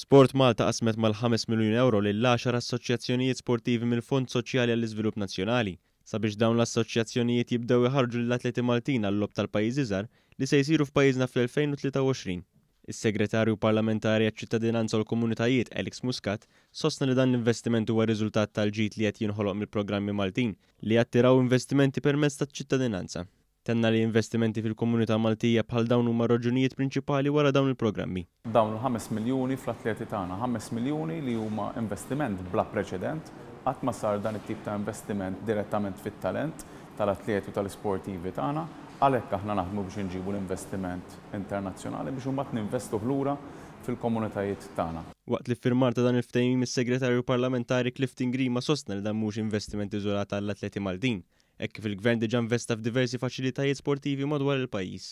Sport Malta qasmet mal-5 miljun ewro lil għaxar assoċjazzjonijiet sportivi mill-Fond Soċjali għall-Iżvilupp Nazzjonali sabiex dawn l-assoċjazzjonijiet jibdew iħarrġu lill-atleti Maltin għal-Logħob tal-Pajjiżi Żgħar li se jsiru f'pajjiżna fl-2023. Is-Segretarju Parlamentari għaċ-Ċittadinanza u l-Komunitajiet Alex Muscat sostna li dan l-investiment huwa riżultat tal-ġid li qed jinħoloq mill-programmi Maltin li jattiraw investimenti permezz taċ-ċittadinanza. Tenna li investimenti fil-komunità Maltija bħal dawn huma r-raġunijiet prinċipali wara dawn il-programmi. Dawn il-ħames miljuni fl-atleti tagħna, ħames miljuni li huma investiment bla preċedent, qatt ma sar dan it-tip ta' investiment direttament fit-talent tal-atleti u tal-isportivi tagħna, għalhekk aħna naħdmu biex inġibu l-investiment internazzjonali biex imbagħad ninvestuh lura fil-komunitajiet tagħna. Waqt l-iffirmar ta' dan il-ftehim, is-Segretarju Parlamentari Clifton Grima sostna li dan mhux investiment iżolat għall-atleti Maltin, hekk kif il-Gvern diġà investa f'diversi faċilitajiet sportivi madwar il-pajjiż.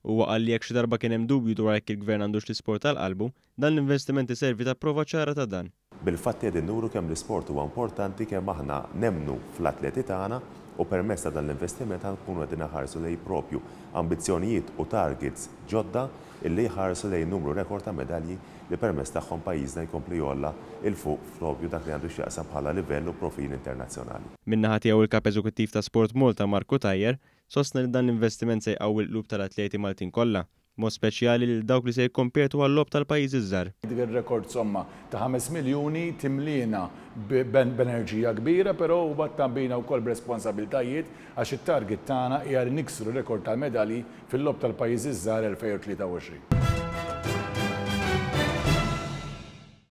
Huwa qal li jekk xi darba kien hemm dubju dwar jekk il-Gvern għandux l-isport għal qalbu, dan l-investiment iservi ta' prova ċara ta' dan. Bil-fatti qegħdin nuru kemm l-isport huwa importanti, kemm aħna nemmnu fl-atleti tagħna u permezz ta' dan l-investiment ħa nkunu qegħdin inħarsu lejn propju ambizzjonijiet u targets ġodda illi jħarsu lejn numru rekord ta' medalji li permezz tagħhom pajjiżna jkompli jogħla 'l fuq f'propju dak li għandu x'jaqsam bħala livell u profil internazzjonali. Min-naħa tiegħu il-Kap Eżekuttiv ta' SportMalta Mark Cutajar sostna li dan l-investiment se jqawwi l-qlub tal-atleti Maltin kollha, b'mod speċjali lil dawk li se jikkompetu għal-Logħob tal-Pajjiżi ż-Żgħar. Dik ir-rekord somma ta' 5 miljuni timliena b'enerġija kbira però huwa tgħabbina wkoll b'responsabiltajiet għax it-target tagħna hija li niksru rekord tal-medalji fil-Logħob tal-Pajjiżi ż-Żgħar 2023.